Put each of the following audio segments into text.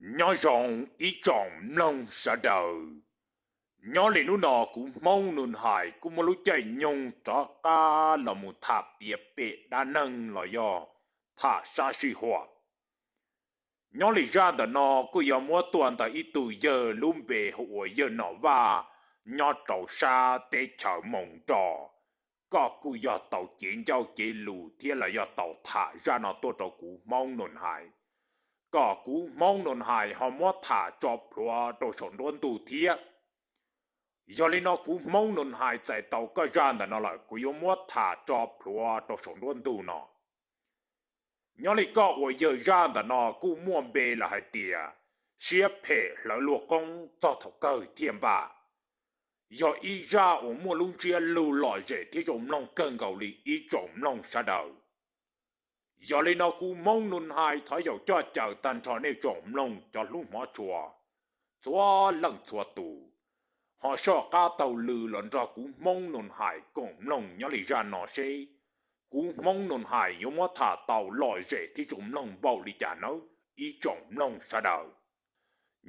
Nyob zoo ib tsoom mloog sawv daws. Nyob li hnub no kuv Hmoob Nus Hais kuj muaj lub caij nyoog rov qab los mus tham piav pem dab neeg los yog tham sab sij huam. Nyob li zaj ntawm no kuj yog muab tuaj ntawm ib tug yawg lub npe hu ua yawg Nom Vaj nyob rau sab teb chaws Moos Nroj. Koj kuj yog tau cev ncauj cev lus thiab los yog tau tham zaj no tuaj rau kuv Hmoob Nus Hais, kom kuv Hmoob Nus Hais ho muab tham tso plhuav rau saum nruab ntug thiab. Yog li no kuv Hmoob Nus Hais txais tau koj zaj ntawm no lawm, kuv yuav muab tham tso plhuav rau saum nruab ntug no. Nyob li koj ua yawg zaj ntawm no kuj muaj npe los hais tias siab phem hlawv luag qoob txog thaum kawg thiaj npaj. Yog ib zaj uas muaj lub ntsiab lus lom zem thiab zoo mloog kawg nkaus li ib tsoom mloog sawv daws. Yog li no kuv Hmoob Nus Hais thov yaum coj caw tag nrho nej tsoom mloog cov hlub hmov tshua txhua leej txhua tus, ho soj qab taug lw los nrog kuv Hmoob Nus Hais koom mloog nyob li zaj no seb kuv Hmoob Nus Hais yuav muab tham tau lom zem thiab zoo mloog npaum li cas nawb ib tsoom mloog sawv daws.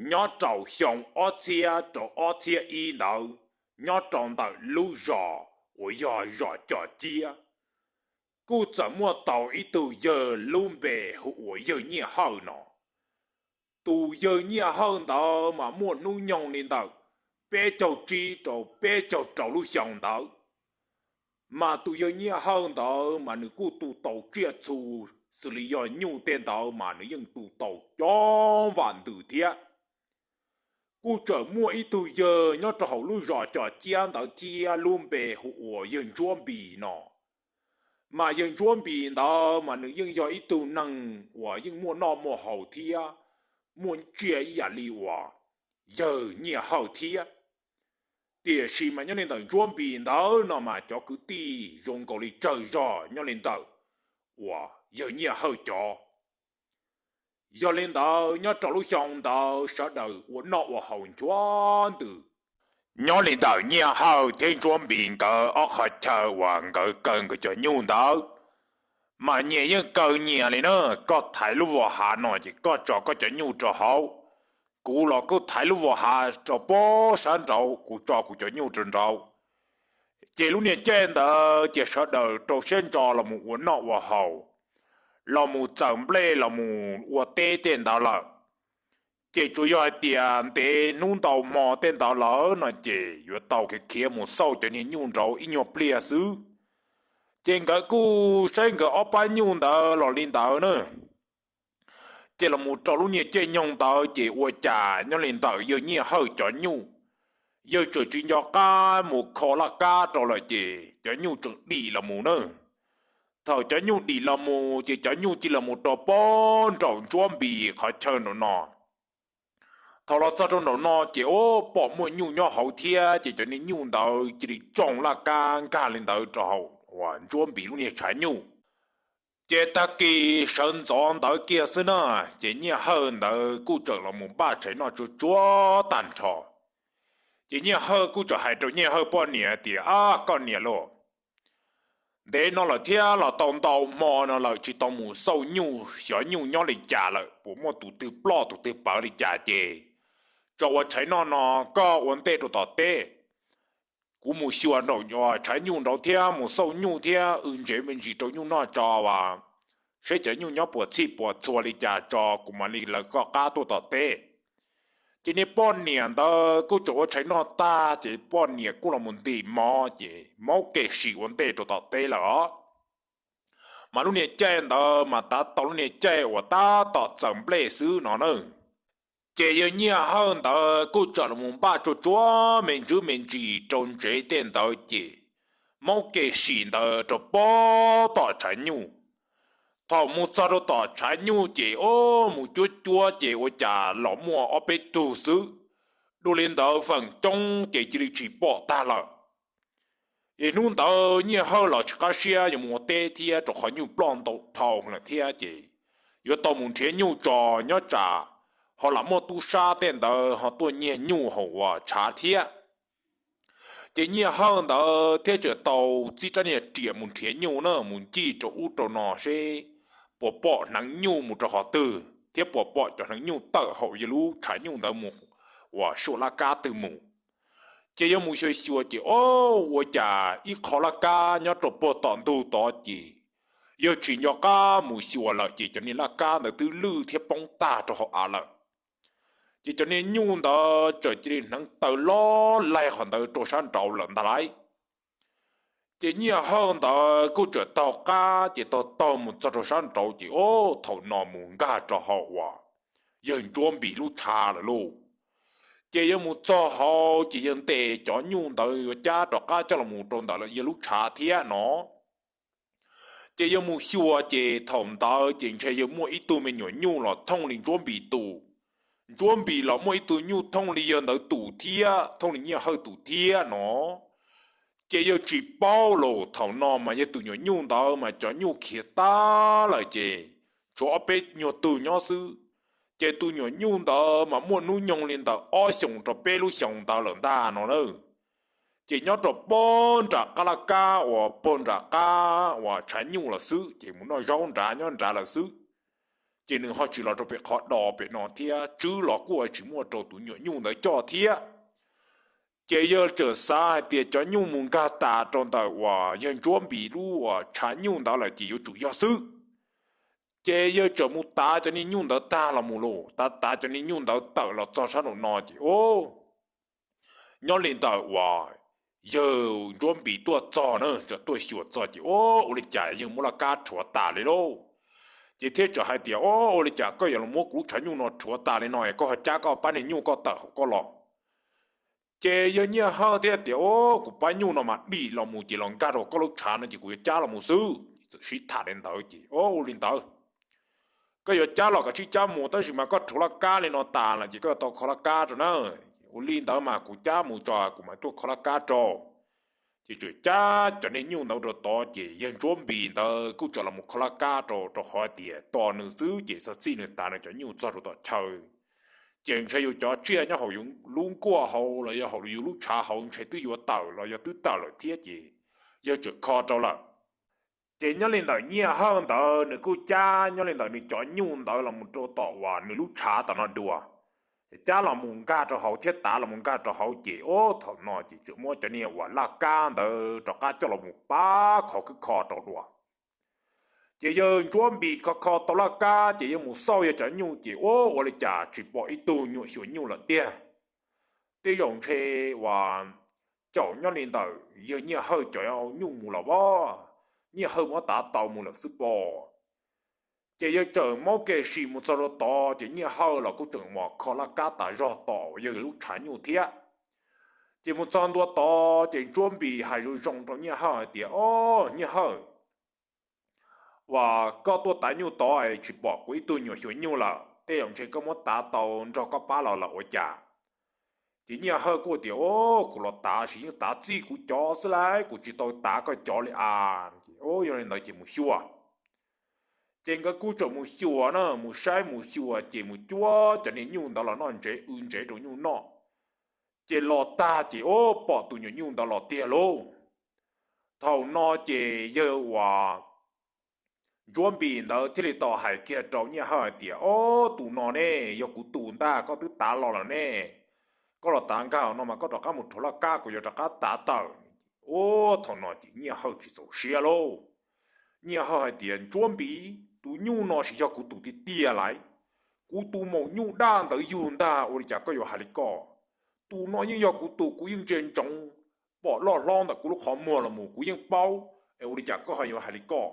Nyob rau xyoo ob txhiab rau ob txhiab ib ntawd, nyob rau ntawm lub zos uas yog zos Cos Ciab, kuj txawm muaj tau ib tug yawg lub npe hu ua yawg Nyiaj Hawj no. Tus yawg Nyiaj Hawj ntawd mas muaj hnub nyoog li ntawm peb caug tsib rau peb caug rau lub xyoo ntawd. Mas tus yawg Nyiaj Hawj ntawd mas nws kuj tu tau tsiaj txhu xws li yog nyuj tej ntawd mas nws yeej tu tau coob vam ntws thiab. Kuj txawm muaj ib tug yawg nyob rau hauv lub zos Cos Ciab ntawd thiab lub npe hu ua yawg Ntsuab Npis no. Mas yawg Ntsuab Npis ntawd mas nws yeej yog ib tug neeg uas yeej muaj noj muaj haus thiab muaj tsiaj ib yam li uas yawg Nyiaj Hawj thiab. Tiam sis mas nyob li ntawm Ntsuab Npis ntawd no mas cov kwv tij zoo nkaus li tsawg zog nyob li ntawm uas yawg Nyiaj Hawj cov. Yog li ntawd nyob rau lub xyoo ntawd sawv daws ua noj ua haus nchuav ntws. Nyob li ntawm Nyiaj Hawj thiab Ntsuab Npis nkawd ob qhov chaw uas nkawd kaw nkawd cov nyuj ntawd, mas nyias yeej kaw nyias li na. Koj thaiv lub vos hav no ces koj tso koj cov nyuj rau hauv, kuv los kuj thaiv lub vos hav rau pob sab nraud kuv tso kuv cov nyuj rau nraud. Ces lub niag caij ntawd ces sawv daws rau siab ntso los mus ua noj ua haus, los mus txawm nplej los mus ua teb tej ntawd lawm. Ces tsuas yog hais tias ntev hnub ntau hmo tej ntawd lawm no ces yuav tau khiav khiav mus xauj cov niag nyuj nraud ib nyuag pliag xwb. Ces nkawd kuj saib nkawd ob pab nyuj ntawd los li ntawd na. Ces los mus rau lub niag caij nyoog ntawd ces ua cas nyob li ntawm yawg Nyiaj Hawj cov nyuj, yawg tseem tsis nco qab mus kho laj kab rau lawm ces cov nyuj tseem dim los mus na. Thaum cov nyuj dim los mus ces cov nyuj cia li los mus rau pob nraum Ntsuab Npis qhov chaw nraum no. Thaum los txog rau nraum no ces ua pom muaj nyuj nyob hauv thiab ces cov niag nyuj ntawd cia li tsoo laj kab nkag li ntawd rau hauv uas Ntsuab Npis lub niag tshav nyuj. Ces tag kis sawv ntxov ntawd kiag xwb na, ces Nyiaj Hawj ntawd kuj tseem los mus npaj tshais noj tsuag tsuag tag nrho. Ces Nyiaj Hawj kuj tseem hais rau Nyiaj Hawj poj niam tias, Ab, koj niam lauj, ntev no lawm thiab los tau ntau hmo no lawm tsis tau mus xauj nyuj xyov nyuj nyob li cas lawm, puas muaj tus twg ploj tus twg pawv li cas ces tso ua tshais noj no, koj ua ntej rau tom teb. Kuv mus xyuas nraum tshav nyuj nraud thiab mus xauj nyuj thiab w ntsev me ntsis rau nyuj noj tso as, seb cov nyuj nyob puas txhij puas txhua li cas tso kuv mam li lawv koj qab tuaj tom teb. Ces niag poj niam ntawd kuj tseem ua tshais noj tag ces poj niam kuj los mus ntim mov ces maub kev sim ua ntej rau tom teb lawm os. Mas lub niag caij ntawd mas tav tau lub niag caij uas tab tom txawm nplej xwb no na. Ces yawg Nyiaj Hawj ntawd kuj tseem los mus npaj tsuag tsuag me ntsis me ntsis rau ntsev tej ntawd ces maub kev sim ntawd rau pob tom tshav nyuj. Thaum mus txog rau tom tshav nyuj ces o, mus cuab cuab ces ua cas los muaj ob peb tug xwb, dua li ntawd feem coob ces cia li tsis pom tag lawm. Es hnub ntawd Nyiaj Hawj los tsis qab siab yuav mus ua teb thiab rau qhov nyuj ploj ntau dhau lawm thiab ces yuav tau mus nrhiav nyuj tso, nyob tsam ho lam muaj tub sab tej ntawd ho tuaj nyiag nyuj hauv uas tshav thiab. Ces Nyiaj Hawj ntawd thiaj tseem tau txib rab niag riam mus nrhiav nyuj na, mus ncig rau ub rau no seb puas pom hneev nyuj mus rau qhov twg. thiab puas pom cov hneev nyuj tawm hauv yawg lub tshav nyuj ntawd mus uas suam laj kab twg mus. Ces yawg mus xyuas xyuas ces o, ua cas ib qho laj kab nyob rau puag tom ntug tod ces yawg tsis nco qab mus xyuas lawm ces cov niag laj kab ntawd twb lwj thiab poob tag rau hauv av lawm. Ces cov niag nyuj ntawd txawm cia li hneev taw lob laig qhov ntawd rau sab nraud lawm ntag lauj. Ces Nyiaj Hawj ntawd kuj txawm taug qab ces taug taug mus txog rau sab nraud ces o, thaum no mus nkag rau hauv uas yawg Ntsuab Npis lub tshav lawm lauj. Ces yawg mus txog hauv ces yawg ntes cov nyuj ntawd yuav cab rov qab coj los mus rau ntawm yawg lub tshav thiab no. Ces yawg mus xyuas ces thaum ntawd ces ntshe yawg muaj ib tug me nyuam nyuj los thooj li Ntsuab Npis tus. Ntsuab Npis los muaj ib tug nyuj thooj li yawg ntawd tus thiab thooj li Nyiaj Hawj tus thiab no. Ces yawg tsis paub los thaum no mas yawg tus nyuam nyuj ntawd mas cov nyuj khiav tag lawm ces tshuav ob peb nyuag tug nyob xwb. Ces tus nyuam nyuj ntawd mas muaj hnub nyoog li ntawm ob xyoos rau peb lub xyoos ntawd lawm ntag no na. Ces nyob rau puag nram qab laj kab uas puag nram qab uas tshav nyuj lawm xwb ces mus noj zaub nrad nyob nrad lawm xwb. Ces nws ho tsis los rau pem qhov do pem no thiab, tswb los kuj tsis muaj rau tus nyuam nyuj ntawd coj thiab. Ces yawg txawm xav hais tias cov nyuj mus nkag tas rau ntawm uas yawg Ntsuab Npis lub uas tshav nyuj ntawd lawm ces yuav tsum yog xwb. Ces yawg txawm mus tav cov niag nyuj ntawd tag los mus los tav tav cov niag nyuj ntawd tawm los txog sab nraum no ces o, nyob li ntawm uas yawg Ntsuab Npis tuaj txog na, txawm tuaj xyuas txog ces o, ua li cas yawg muab laj kab rhuav tas li lauj. Ces thiaj txawm hais tias o, ua li cas koj yuav los muab kuv lub tshav nyuj no rhuav tas li no es koj ho cab koj pab niag nyuj koj tawm hauv koj los. Ces yawg Nyiaj Hawj thiaj tias o, kuv pab nyuj no mas dim los mus ces los nkag rau koj lub tshav no ces kuv yuav cab los mus xwb. Txawm sib tham li ntawd ces o, ua li ntawd koj yuav cab los koj sib cab mus tab sis mas koj rhuav laj kab li no tas lawm ces koj yuav tau kho laj kab rau na. Ua li ntawd mas kuv cab mus tso kuv mam tuaj kho laj kab rau. Ces txawm cab cov niag nyuj ntawd rau tod ces yawg Ntsuab Npis ntawd kuj txawm los mus kho laj kab rau rau qhov tias tos nws xwb ces txog txij nws tav nws cov nyuj txog rau tom chaw ces ntshe yus cov tsiaj nyob hauv yus lub nkuaj hauv los yog hauv yus lub tshav hauv ntshe twb yuav tawm los yog twb tawm lawm thiab ces yawg txawm kho rau lawm. Ces nyob li ntawm Nyiaj Hawj ntawd nws kuj cab nyob li ntawm nws cov nyuj ntawd los mus rau tom uas nws lub tshav tom no dua. Cab los mus nkag rau hauv thiab tav los mus nkag rau hauv ces o, thaum no ces txawm muab cov niag uas laj kab ntawd rov qab coj los mus pab qhov khwb kho rau dua. Ces yawg Ntsuab Npis kho kho tau laj kab ces yawg mus xauj yawg cov nyuj ces ua ua li cas tsis pom ib tug nyuam xyuas nyuj lawm tiag. Tej zaum ntshe uas caum nyob li ntawm yawg Nyiaj Hawj cov nyuj mus los as, Nyiaj Hawj muab tav tau mus lawm xwb pom. Ces yawg txawm maub kev sim mus txog rau tod ces Nyiaj Hawj los kuj tseem mus kho laj kab tas zog tom yawg lub tshav nyuj thiab. Ces mus txog ntua tod ces Ntsuab Npis hais zoo zoo rau Nyiaj Hawj hais tias o, Nyiaj Hawj, uas koj tuaj tav nyuj tod tsis pom kuv ib tug nyuam xyuas nyuj lawm tej zaum ntshe koj muab tav tau nrog koj pab los lawm ua cas. Ces Nyiaj Hawj kuj tias o, kuv los tav sis yeej tav txij kuv cov xwb lauj, kuv tsis tau tav koj cov li as. Yog li ntawd ces mus xyuas. Ces nkawd kuj txawm mus xyuas na, mus saib mus xyuas ces mus cuab cov niag nyuj ntawd los noj ntsev w ntsev rau nyuj noj. Ces los tag ces o, pom tus nyuam nyuj ntawd los tiag lauj. Thaum no ces yawg uas Ntsuab Npis ntawd thiaj li tau hais kiag rau Nyiaj Hawj hais tias o, tus no ne yog kuv tus ntag, koj twb tav los lawm ne. Koj los tav nkag no mas koj rov qab mus rhuav laj kab kuv yuav rov qab tav tawm. Ua thaum no ces Nyiaj Hawj tsis txaus siab lauj. Nyiaj Hawj hais tias Ntsuab Npis, tus nyuj no sis yog kuv tus tiag tiag lauj. Kuv tus maum nyuj daj ntawd yug ntag ua li cas koj yuav hais li koj. Tus no yeej yog kuv tus, kuv yeej ntsia ntsoov, pom loj hlob ntawm kuv lub qhov muag los mus kuv yeej paub, es ua li cas koj ho yuav hais li koj.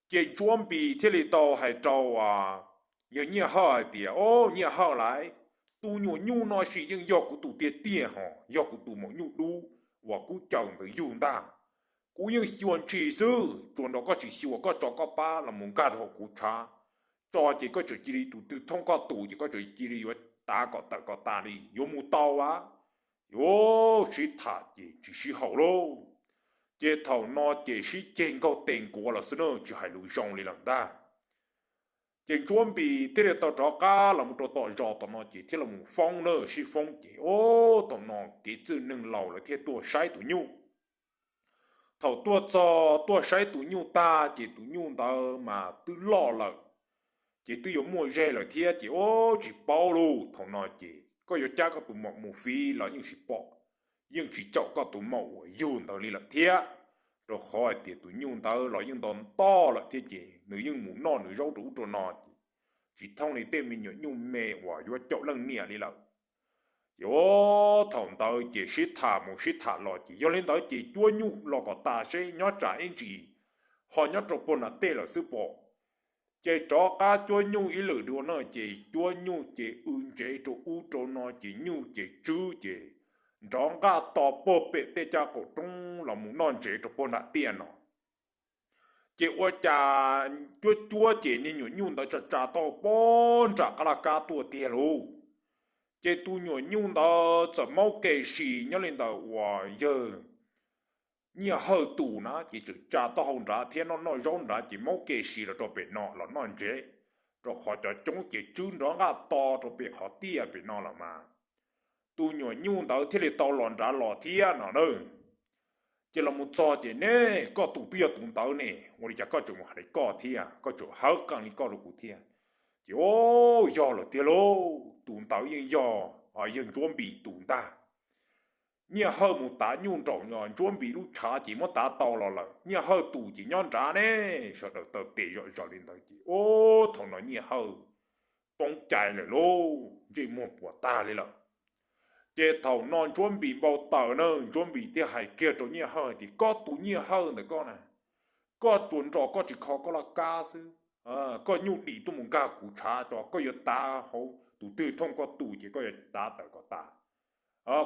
Ces Ntsuab Npis thiaj li tau hais rau yawg Nyiaj Hawj hais tias o, Nyiaj Hawj lauj, tus nyuam nyuj no sis yeej yog kuv tus tiag tiag hos yog kuv tus maum nyuj dub uas kuv cawm ntawd yug ntag. Kuv yeej xyuas ntshis xwb, tsuas nrog koj tsis xyuas koj tso koj pab los mus nkag rau hauv kuv tshav tso ces koj tseem cia li tus twg thoob koj tus ces koj tseem cia li yuav tav kom tawm kom tas li yuav mus tau a. Yuav sib tham ces tsis sib haum lauj. Ces thaum no ces sib ceg nkaug tes nkuav los xwb na, tsis hais lus zoo li lawm ntag. Ces Ntsuab Npis thiaj li tau rov qab los mus rau tom zos tom no ces thiaj los foob na, sib foob ces o, thaum no kev txwj neeg laus lawv thiaj tuaj saib tus nyuj. Thaum tuaj txog tuaj saib tus nyuj tag ces tus nyuj ntawd mas twb loj lawm. ces twb yuav muaj zej lawm thiab ces ua tsis paub lauj. Thaum no ces koj yuav cab koj tus maum mus fiv los yeej tsis pom, yeej tsis caum koj tus maum uas yug ntawd li lawm thiab, rau qhov hais tias tus nyuj ntawd los yeej nto ntoj lawm thiab ces nws yeej mus noj nws zaub rau ub rau no ces tsis thooj li tej me nyuam nyuj me uas yuav caum leej niam li lawm. Ces ua thaum ntawd ces sib tham mus sib tham los ces yog li ntawd ces cuab nyuj los kom tas seb nyob tsam ib ntsis ho nyob rau puag nram tej lawm xwb pom. Ces rov qab cuab nyuj ib lwm dua no ces cuab nyuj ces w ntsev rau ub rau no ces nyuj ces tswb ces nrov nqaj to puag pem tej caj qaum roob los mus noj ntsev rau puag nram tiaj no. Ces ua cas cuab cuab ces niag nyuam nyuj ntawd tsa tsa tau puag nram qab laj kab tuaj tiag lauj. Ces tus nyuam nyuj ntawd txawm maub kev si nyob li ntawm uas yawg Nyiaj Hawj tus na ces txawm tsa taub hau nrad thiab noj noj zaub nrad ces maub kev si los rau pem no los noj ntsev, rau qhov cov coob ces tswb nrov nqaj to rau pem qhov tiaj pem no los mas tus nyuam nyuj ntawd thiaj li tau los nrad los thiab no na. Ces los mus txog ces ne, koj tus twb yog tus ntawd ne, ua li cas koj tseem mus hais li koj thiab, koj tseem hawb qeej li koj rau kuv thiab? Ces o, yog lawm tiag lauj, tus ntawd yeej yog yawg Ntsuab Npis tus ntag. Nyiaj Hawj mus tav nyuj nraum Ntsuab Npis lub tshav ces muab tav tau los lawm, Nyiaj Hawj tus ces nyob nrad ne. Sawv daws taw tes zom zaws li ntawd ces o, thaum no Nyiaj Hawj poob cai lawm lauj, ntsej muag puas tag li lawm. Ces thaum no Ntsuab Npis npau taws na, Ntsuab Npis thiaj hais kiag rau Nyiaj Hawj hais tias, koj tus Nyiaj Hawj ntawm koj na, koj tsuas nrog koj tsis kho koj laj kab xwb, koj nyuj dim tuaj mus nkag kuv tshav tso, koj yuav tav hauv tus twg thooj koj tus ces koj yuav tav tawm kom tas.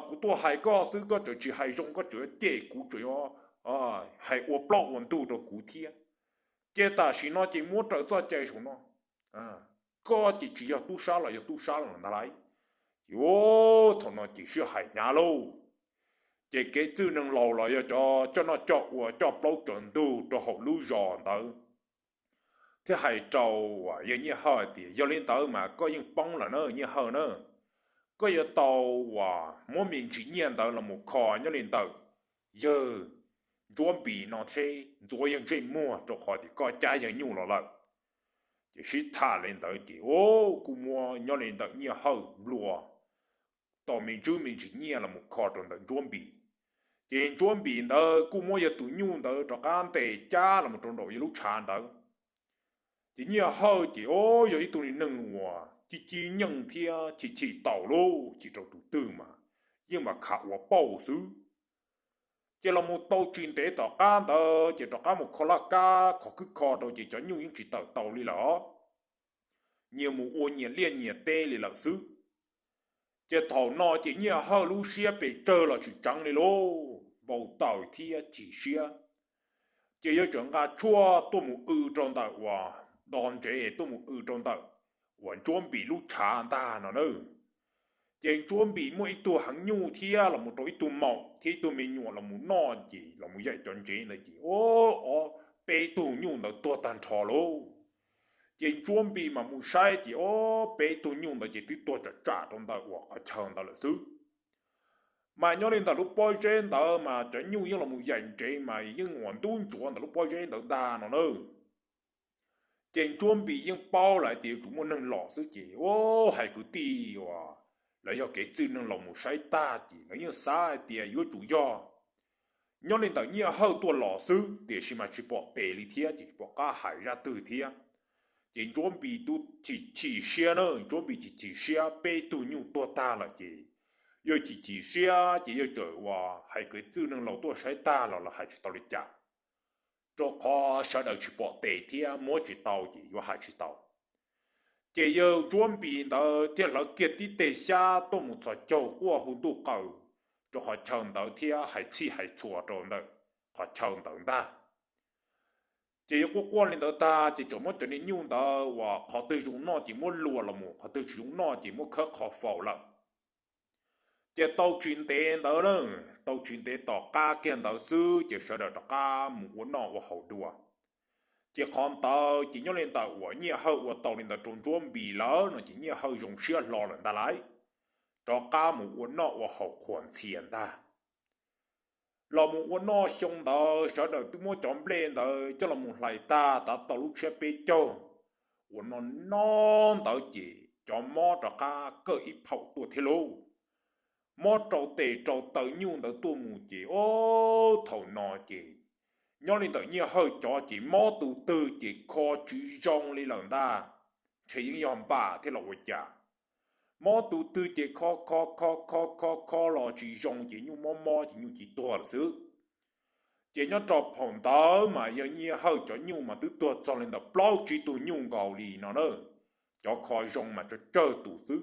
Kuv tuaj hais koj xwb, koj tseem tsis hais zoo, koj tseem yuav cem kuv, tseem yuav hais ua plaub ua ntug rau kuv thiab. Ces tam sim no ces muab raws txoj cai saum no, koj ces tsis yog tub sab los yog tub sab los ntag lauj. Ces thaum no ces sib hais hnyav lauj. Ces kev txwj neeg laus los yog cov coj noj coj ua coj plaub tsaws ntug rau hauv lub zos ntawd thiaj hais rau yawg Nyiaj Hawj hais tias, yog li ntawd mas koj yeej poob lawm na Nyiaj Hawj na, koj yuav tau uas muab me ntsis nyiaj ntawd los mus kho nyob li ntawm yawg Ntsuab Npis no seb ntxuav yawg ntsej muag, rau qhov tias koj cab yawg nyuj los lawm. Ces sib tham li ntawd ces o, kuj muab nyob li ntawm Nyiaj Hawj nplua tau me ntsis me ntsis nyiaj los mus kho rau ntawm Ntsuab Npis. Ces Ntsuab Npis ntawd kuj muab yawg tus nyuj ntawd rov qab ntes cab los mus rau nraum yawg lub tshav ntawd. Ces Nyiaj Hawj ces o, yog ib tug neeg uas ci ci nyeej thiab chim chim taus lauj, chim rau tus twg mas yeej mas khav ua pauj xwb. Ces los mus tau tsis ntev tom qab ntawd ces rov qab mus kho laj kab kho khwb kho rau ces cov nyuj yeej tsis tawm tau li lawm, nyias mus ua nyias liaj nyias teb li lawm xwb. Ces thaum no ces Nyiaj Hawj lub siab pes tsawg los tsis tseev li lauj, npau taws thiab chim siab. Ces yawg tseem nqa tshuaj tuaj mus w rau ntawm uas do ntsev tuaj mus w rau ntawm uas Ntsuab Npis lub tshav ntag no na. Ces Ntsuab Npis muaj ib tug heev nyuj thiab los mus rau ib tug maum thiab ib tug me nyuam los mus noj ces los mus yaim cov ntsev ntawd ces o, ob peb tug nyuj ntawd tuag tag nrho lauj. Ces Ntsuab Npis mas mus saib ces o, peb tug nyuj ntawd ces twb tuag tsam tsam rau ntawm uas qhov chaw ntawd lawm xwb. Mas nyob li ntawm lub pob zeb ntawd mas cov nyuj yeej los mus yaim ntsev mas yeej uas ntub ntsuav ntawm lub pob zeb ntawd ntag no na. Ces Ntsuab Npis yeej paub lawm hais tias yuav tsum muaj neeg los xwb ces o, hais kwv tij uas lawv yog kev txwj neeg los mus saib tag ces lawv yeej xav hais tias yuav tsum yog nyob li ntawm Nyiaj Hawj tuaj los xwb, tiam sis mas tsis pom tes li thiab ces tsis pom qab hais zaj twg thiab. Ces Ntsuab Npis twb chim chim siab na, Ntsuab Npis chim chim siab, peb tug nyuj tuag tag lawm ces yawg chim chim siab ces yawg txawm uas hais kev txwj neeg laus tuaj saib tag los los hais tsis tau li cas, rau qhov sawv daws tsis pom tes thiab muab tsis tau ces yuav hais tsis tau. Ces yawg Ntsuab Npis ntawd thiaj hlawv kiag tib teg xyab tuaj mus txhos caug quaj hu ntuj qaws rau qhov chaw ntawd thiab hais txhij hais txhua rau ntawm qhov chaw ntawd ntag. Ces yawg quaj quaj li ntawd tag ces txawm muab cov niag nyuj ntawd uas qhov twg zoo noj ces muab luas los mus, qhov twg tsis zoo noj ces muab khawb qhov faus lawm. Ces tau tsis ntev ntawd na, tau tsis ntev tom qab kiag ntawd xwb ces sawv daws rov qab mus ua noj ua haus dua. Ces qhov ntawd ces nyob li ntawm uas Nyiaj Hawj ua tau li ntawd rau Ntsuab Npis lawm no ces Nyiaj Hawj zoo siab hlo lawm ntag lauj, rov qab mus ua noj ua haus qhuas ntxhias ntag. Los mus ua noj xyoo ntawd sawv daws twb muab cov nplej ntawd coj los mus hlais tag tav tau lub tsiab peb caug uas no nob ntawd ces cov mob rov qab kawj ib phaum tuaj thiab lauj. Mob rau tes rau taw nyuj ntawd tuaj mus ces ob thaum no ces nyob li ntawm Nyiaj Hawj cov ces mob tus twg ces kho tsis zoo li lawm ntag. Ntshe yeej yog npam thiab los ua cas, mob tus twg ces kho kho kho kho kho kho los tsis zoo ces nyuj mob mob ces nyuj cia tuag lawm xwb. Ces nyob rau phaum ntawd mas yawg Nyiaj Hawj cov nyuj mas twb tuag txog li ntawm plaub tsib tug nyuj nkaus li no na. Cov kho zoo mas tsawg tsawg tus xwb.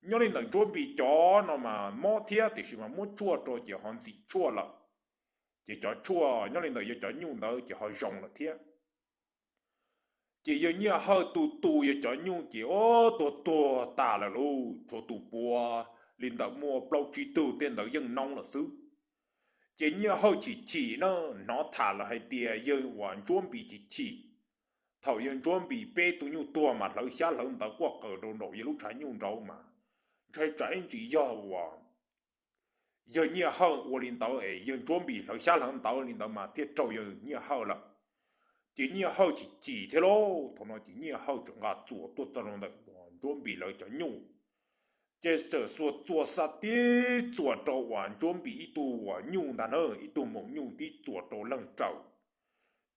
Nyob li ntawm Ntsuab Npis cov no mas mob thiab tiam sis mas muab tshuaj rau ces ho ntxim tshuaj lawm, ces cov tshuaj nyob li ntawm yawg cov nyuj ntawd ces ho zoo lawm thiab. Ces yawg Nyiaj Hawj tus tus yawg cov nyuj ces ob tuag tuag tas lawm lauj, tshuav tus puav li ntawm muaj plaub tsib tug tej ntawd yeej noob lawm xwb. Ces Nyiaj Hawj chim chim na, hnov tham lawm hais tias yawg uas Ntsuab Npis chim chim. Thaum yawg Ntsuab Npis peb tus nyuj tuag mas hlawv xyab hlawv ntawv quaj qw rau nraum yawg lub tshav nyuj nraud mas ntshai tsam ib ntsis yog uas yawg Nyiaj Hawj ua li ntawd es yawg Ntsuab Npis hlawv xyab hlawv ntawv li ntawd mas thiaj raug yawg Nyiaj Hawj lawm. Ces Nyiaj Hawj chim chim thiab lauj, thaum no ces Nyiaj Hawj tseem nqa txuas tuaj txog rau ntawm Ntsuab Npis lawv cov nyuj. Ces txawm xuas txuas xa tib txuas rau uas Ntsuab Npis ib tug uas nyuj ntag na, ib tug maum nyuj tib txuas rau leeg raws.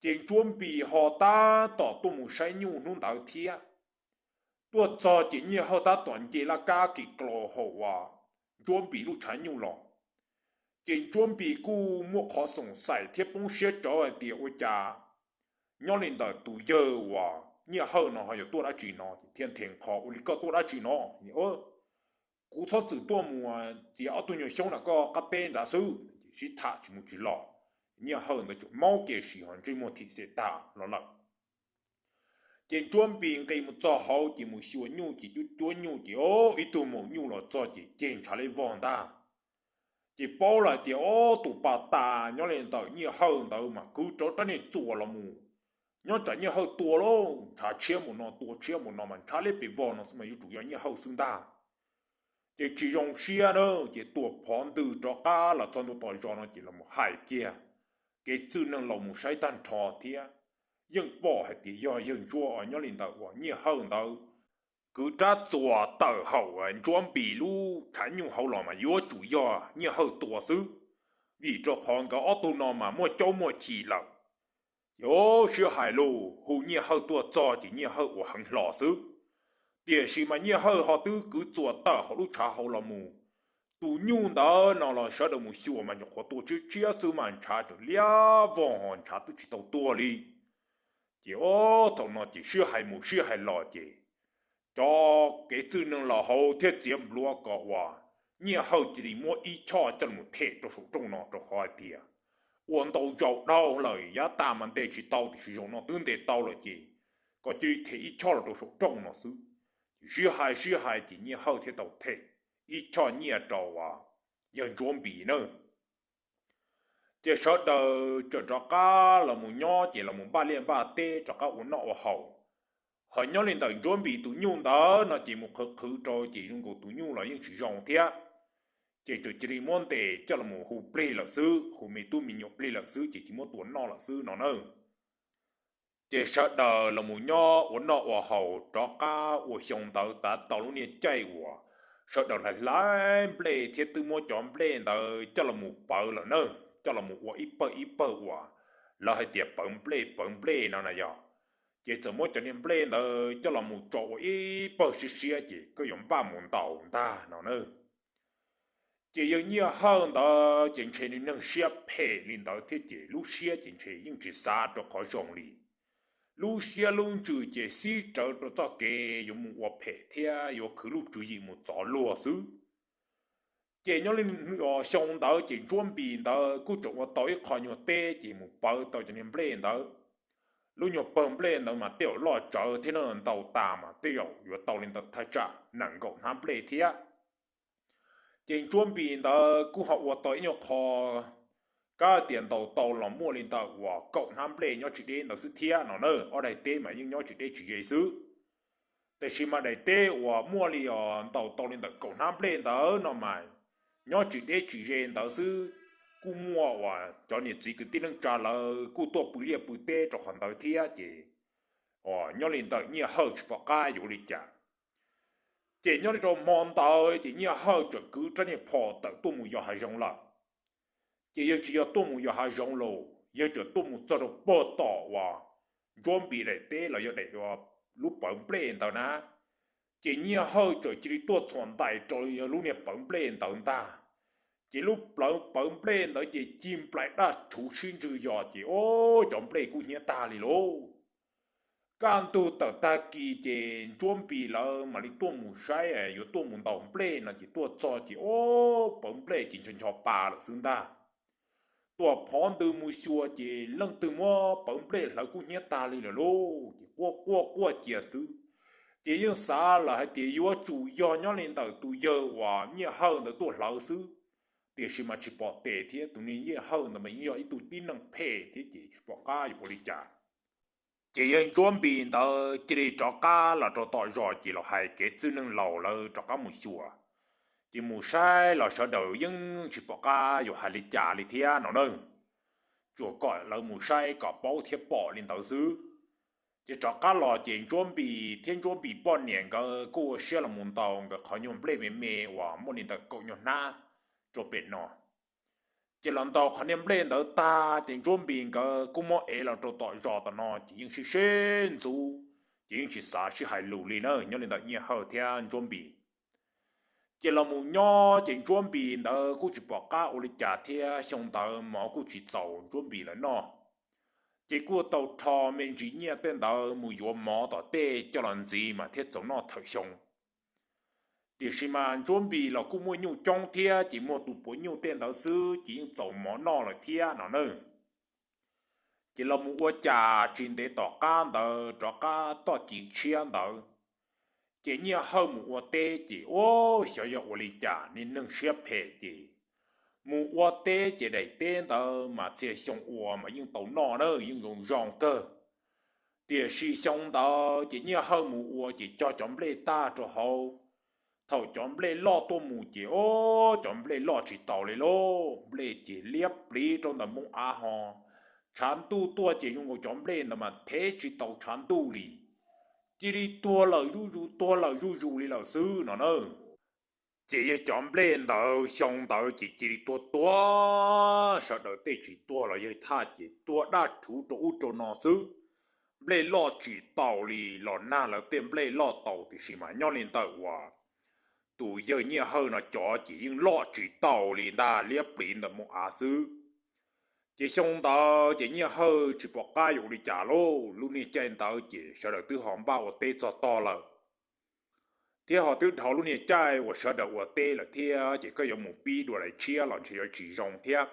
Ces Ntsuab Npis ho tab tom tuaj mus saib nyuj hnub ntawd thiab. Tuaj txog ces Nyiaj Hawj tab tom nce laj kab kis klos hauv uas Ntsuab Npis lub tshav nyuj los. Ces Ntsuab Npis kuj muaj qhov xoom xaim thiab poob siab tsawv hais tias ua cas nyob li ntawm tus yawg uas Nyiaj Hawj no ho yuav tuaj dab tsi no, thiaj nthe qho ua li koj tuaj dab tsi no. Kuv txhob txwm tuaj mus txiav ob tug nyuag xyoob nram koj qab teb nrad xwb. Sib tham tsis mus tsis los, Nyiaj Hawj ntawd tseem maub kiag sis ho ntsej muag thim xem tag los lawm. Ces Ntsuab Npis nqis mus txog hauv ces mus xyuas nyuj ces cuab cuab nyuj ces ib tug maum nyuj los txog ces ceg ntshav li vog ntag. Ces paub lawm tias ob tus pas tas nyob li ntawm Nyiaj Hawj ntawd mas kwv rov rab niag txuas los mus. Nyob tsam Nyiaj Hawj tua lauj, ntshav tshiab mus no tua tshiab mus no mas ntshav li pes vog no xwb mas yuav tsum yog Nyiaj Hawj xwb ntag. Ces tsis zoo siab na, ces tua phov ntws rov qab los txog ntua tom zos no ces los mus hais kiag kev txwj neeg los mus saib tag nrho thiab. Yeej pom hais tias yog yawg Ntsuab nyob li ntawm uas Nyiaj Hawj ntawd kwv rab txuas tawm hauv Ntsuab Npis lub tshav nyuj hauv los mas yuav tsum yog Nyiaj Hawj tua xwb, vim rau qhov nkawd ob tug no mas muaj caub muaj chim lawm. Ces sib hais lus hu Nyiaj Hawj tuaj txog ces Nyiaj Hawj ua heev hlo xwb. Tiam sis mas Nyiaj Hawj ho twb kwv txuas tawm hauv lub tshav hauv los mus. Tus nyuj ntawd no los sawv daws mus xyuas mas nyuam qhuav tua tshiab tshiab xwb mas ntshav tseem liab vog ho ntshav twb tsis tau tuag li. Ces ob thaum no ces sib hais mus sib hais los ces cov kev txwj neeg los hauv thiaj txiav npluav kom uas Nyiaj Hawj cia li muab ib choj coj los them rau saum rooj no rau qhov hais tias ua ntau zaus dhau lawm yav tas mas ntes tsis tau tiam sis zaum no twb ntes tau lawm ces kom cia li them ib choj los rau saum rooj no xwb. Ces sib hais sib hais ces Nyiaj Hawj thiaj tau them ib choj nyiaj rau yawg Ntsuab Npis na. Ces sawv daws tseem rov qab los mus nyob ces los mus npaj liaj npaj teb rov qab ua noj ua haus. Ho nyob li ntawm Ntsuab Npis tus nyuj ntawd no ces mus qhwv qhwv rau ces zoo nkaus tus nyuj los yeej tsis zoo thiab. Ces tseem cia li muab ntes coj los mus hu plig lawm xwb, hu me tub me nyuam plig lawm xwb ces cia li muab tua noj lawm xwb no na. Ces sawv daws los mus nyob ua noj ua haus rov qab ua xyoo ntawd tav tau lub niag caij uas sawv daws hlais hlais nplej thiab twb muab cov nplej ntawd coj los mus pawv lawm na, coj los mus ua ib pawg ib pawg uas lawv hais tias pawv nplej pawv nplej no na yog. Ces txawm muab cov niag nplej ntawd coj los mus tso ua ib pawg siab siab ces koj yuav npaj mus ntaus ntag no na. Ces yawg Nyiaj Hawj ntawd ces ntshe nws neeg siab phem li ntawd thiab ces lub siab ces ntshe yeej tsis xav rau qhov zoo li. Lub siab lub ntsws ces xib rawv rau txoj kev yuav mus ua phem thiab yuav khwv lub tswv yim mus txov luag xwb. Ces nyob li xyoo ntawd ces Ntsuab Npis ntawd kuj tseem ua tau ib qho nyuag teb ces mus pawv tau cov niag nplej ntawd. Lub nyuag pawg nplej ntawd mas tej zaum loj tsawv thiab na, ntaus tas mas tej zaum yuav tau li ntawm thaj tsam nees nkaum hnab nplej thiab. Ces Ntsuab Npis ntawd kuj ho ua tau ib nyuag qho, kab tias ntaus tau los muaj li ntawm uas kaum hnab nplej nyob tsis deb ntawd xwb thiab no na, ob daim teb mas yeej nyob tsis deb tsis ze xwb. Tiam sis mas daim teb uas muaj li os ntaus tau li ntawm kaum hnab nplej ntawd no mas nyob tsis deb tsis ze ntawd xwb, kuj muaj uas cov niam txiv kwv tij neej tsa lawv kuj tuaj pw liaj pw teb rau qhov ntawd thiab ces Nyob li ntawm Nyiaj Hawj tsis pom qab yuav ua li cas. Ces nyob li rau hmo ntawd ces Nyiaj Hawj txawm kwv rab niag phom tawm tuaj mus yos hav zoov lawm. Ces yawg tsis yog tuaj mus yos hav zoov los yawg txawm tuaj mus txog rau pog tom uas Ntsuab Npis daim teb los yog daim lub pawv nplej ntawd na. Ces Nyiaj Hawj txawm cia li tuaj txhuam ntais rau lub niag pawv nplej ntawd ntag. Ces lub pawv nplej ntawd ces cig nplais daj rhuv sib ntswg yos ces o, cov nplej kub hnyiab tag li lauj. Kaj ntug tawm tag kis ces Ntsuab Npis lawv mam li tuaj mus saib yuav tuaj mus ntaus nplej no ces tuaj txog ces o, pawv nplej ces ncho ncho pa lawm xwb ntag. Tuam phov ntws mus xyuas ces leej twg muab pawv nplej hlawv kub hnyiab tag li lawm lauj. Ces quaj quaj quaj cia xwb. Ces yeej xav lawm hais tias yuav tsum yog nyob li ntawm tus yawg uas Nyiaj Hawj ntawd tuaj hlawv xwb, tiam sis mas tsis pom tes thiab. Tus niag Nyiaj Hawj ntawd mas yeej yog ib tug tib neeg phem thiab ces tsis pom qab yuav ua li cas. Ces yawg Ntsuab Npis ntawd cia li rov qab los rau tom zos ces los hais kev txwj neeg laus lawv rov qab mus xyuas. Ces mus saib los sawv daws yeej tsis pom qab yuav hais li cas li thiab no na. Tsuas kom lawv mus saib kom paub thiab pom li ntawd xwb. Ces rov qab los ces Ntsuab Npis thiab Ntsuab Npis poj niam nkawd kuj ua siab los mus ntaus nkawd qhov nyuag nplej me me uas muaj li ntawm kaum nyuag hnab rau pem no. Ces los ntaus qhov niag nplej ntawd tag ces Ntsuab Npis nkawd kuj muab ev los rau tom zos tom no ces yeej sib sib ntxub, ces yeej tsis xav sib hais lus li na nyob li ntawm Nyiaj Hawj thiab Ntsuab Npis. Ces los mus nyob ces Ntsuab Npis ntawd kuj tsis pom qab ua li cas thiab. Xyoo ntawd mov kuj tsis txaus Ntsuab Npis lawv noj, ces kuj tau rho me ntsis nyiaj tej ntawd mus yuav mov tom tej coj los ntxiv mas thiaj txaus noj thawm xyoo. Tiam sis mas Ntsuab Npis los kuj muaj nyuj coob thiab ces muaj tus puav nyuj tej ntawd xwb ces yeej txaus mov noj lawm thiab no na. Ces los mus ua cas tsis ntev tom qab ntawd rov qab toj cim tshiab ntawd, ces Nyiaj Hawj mus ua teb ces ua xyov yog ua li cas niag neeg siab phem ces mus ua teb ces daim teb ntawd mas txhia xyoo ua mas yeej tau noj na, yeej zoo zoo kawg. Tiam sis xyoo ntawd ces Nyiaj Hawj mus ua ces cog cov nplej tag rau hauv. Thaum cov nplej loj tuaj mus ces o, cov nplej loj tsis taus li lauj, nplej ces liab pliv rau ntawm npoo av ho. Tshav ntuj tuaj ces zoo nkaus cov nplej ntawd mas thev tsis tau tshav ntuj li, cia li tuag lawm zuj zus tuag lawm zuj zus li lawm xwb no na. Ces yog cov nplej ntawd xyoo ntawd ces cia li tuag tuag, sawv daws tej tsis tuag los yog thaj ces tuag daj rhuv rau ub rau no xwb. Nplej loj tsis taus li, los nag lawv tej nplej loj taus tiam sis mas nyob li ntawm uas tus yawg Nyiaj Hawj no cov ces yeej loj tsis taus li ntag, liab pliv ntawm npoo av xwb. Ces xyoo ntawd ces Nyiaj Hawj tsis pom qab yuav ua li cas lauj, lub niag caij ntawd ces sawv daws twb ho npaj ua teb txog tog lawm thiab ho twb dhau lub niag caij uas sawv daws ua teb lawm thiab ces koj yuav mus pib dua daim tshiab los ntshe yuav tsis zoo thiab.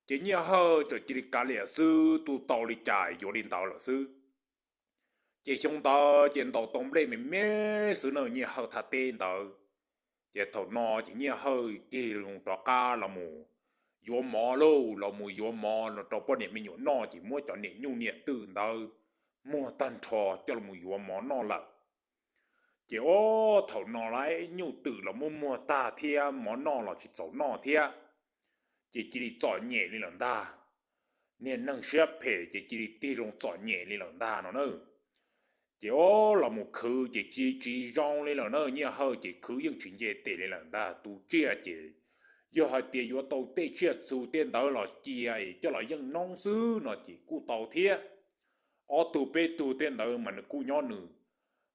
Ces Nyiaj Hawj txawm cia li kav liam xwb, tu tau li cas yuav li ntawd lawm xwb. Ces xyoo ntawd ces ntaus tau nplej me me xwb na Nyiaj Hawj thaj teb ntawd. Ces thaum no ces Nyiaj Hawj tig rov qab los mus yuav mov lauj, los mus yuav mov los rau poj niam me nyuam noj ces muab cov niam nyuj niam twm ntawd muag tag nrho coj los yuav mov noj lawm. Ces o, thaum no lawv nyuj twm los muab muag tag thiab mov noj los tsis txaus noj thiab. Ces cia li txom nyem li lawm ntag. Niag neeg siab phem ces cia li tig zoo txom nyem li lawm ntag no na. Ces o, los mus khwv ces tsis tsis zoo li lawm na, Nyiaj Hawj ces khwv yeej tsis nce tes li lawm ntag. Tus tsiaj ces yog hais tias yuav tau tej tsiaj txhu tej ntawd los cia es coj los yeej noob xwb no ces kuj tau thiab. Ob tug peb tug tej ntawd mas nws kuj nyob nws,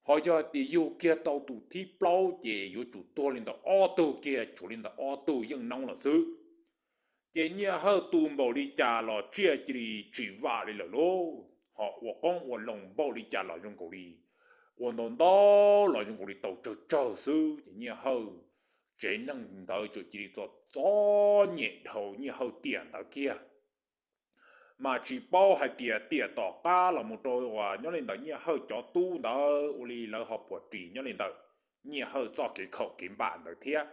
ho yog hais tias yug kiag tau tus thib plaub ces yuav tsum tuag li ntawm ob tug kiag, tshuav li ntawm ob tug yeej noob lawm xwb. Ces Nyiaj Hawj tu npaum li cas los tsiaj cia li tsis vam li lawm lauj, ho ua qoob ua loo npaum li cas los zoo nkaus li, ua ntau ntau los zoo nkaus li tau tsawg tsawg xwb. Ces Nyiaj Hawj tsev neeg ntawd txawm cia li txom txom nyem dhau Nyiaj Hawj tiam ntawd kiag. Mas tsis paub hais tias tiam tom qab los mus rau uas nyob li ntawm Nyiaj Hawj cov tub ntawd ua li lawv ho puas ris nyob li ntawm Nyiaj Hawj txoj kev khaum kev npam ntawd thiab.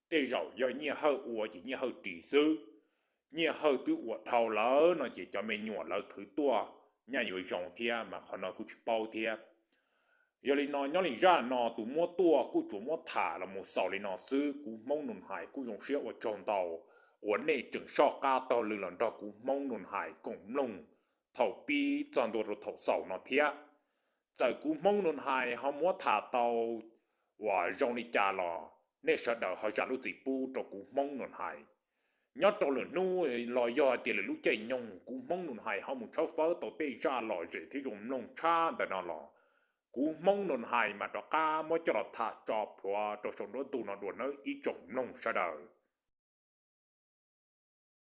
Tej zaum yog Nyiaj Hawj ua ces Nyiaj Hawj ris xwb. Nyiaj Hawj twb ua dhau lawm no ces cov me nyuam lawv khwv tuaj nyaj yuav zoo thiab mas qhov no kuj tsis paub thiab. Yog li no nyob li zaj no tus muab tuaj kuj tsuas muab tham los mus xaus li no xwb. Kuv Hmoob Nus Hais kuj zoo siab ua tsaug ntau uas nej tseem soj qab taug lw los nrog kuv Hmoob Nus Hais koom mloog thaum pib txog ntua rau thaum xaus no thiab. Txawm kuv Hmoob Nus Hais ho muab tham tau uas zoo li cas los nej sawv daws ho zam lub txim pub rau kuv Hmoob Nus Hais. Nyob rau lwm hnub los yog hais tias lwm lub caij nyoog kuv Hmoob Nus Hais ho mus tshawb fawb tau tej zaj lom zem thiab zoo mloog tshaj ntawm no los, kuv Hmoob Nus Hais mam rov qab muab coj los tham tso plhuav rau saum nruab ntug no dua nawb ib tsoom mloog sawv daws.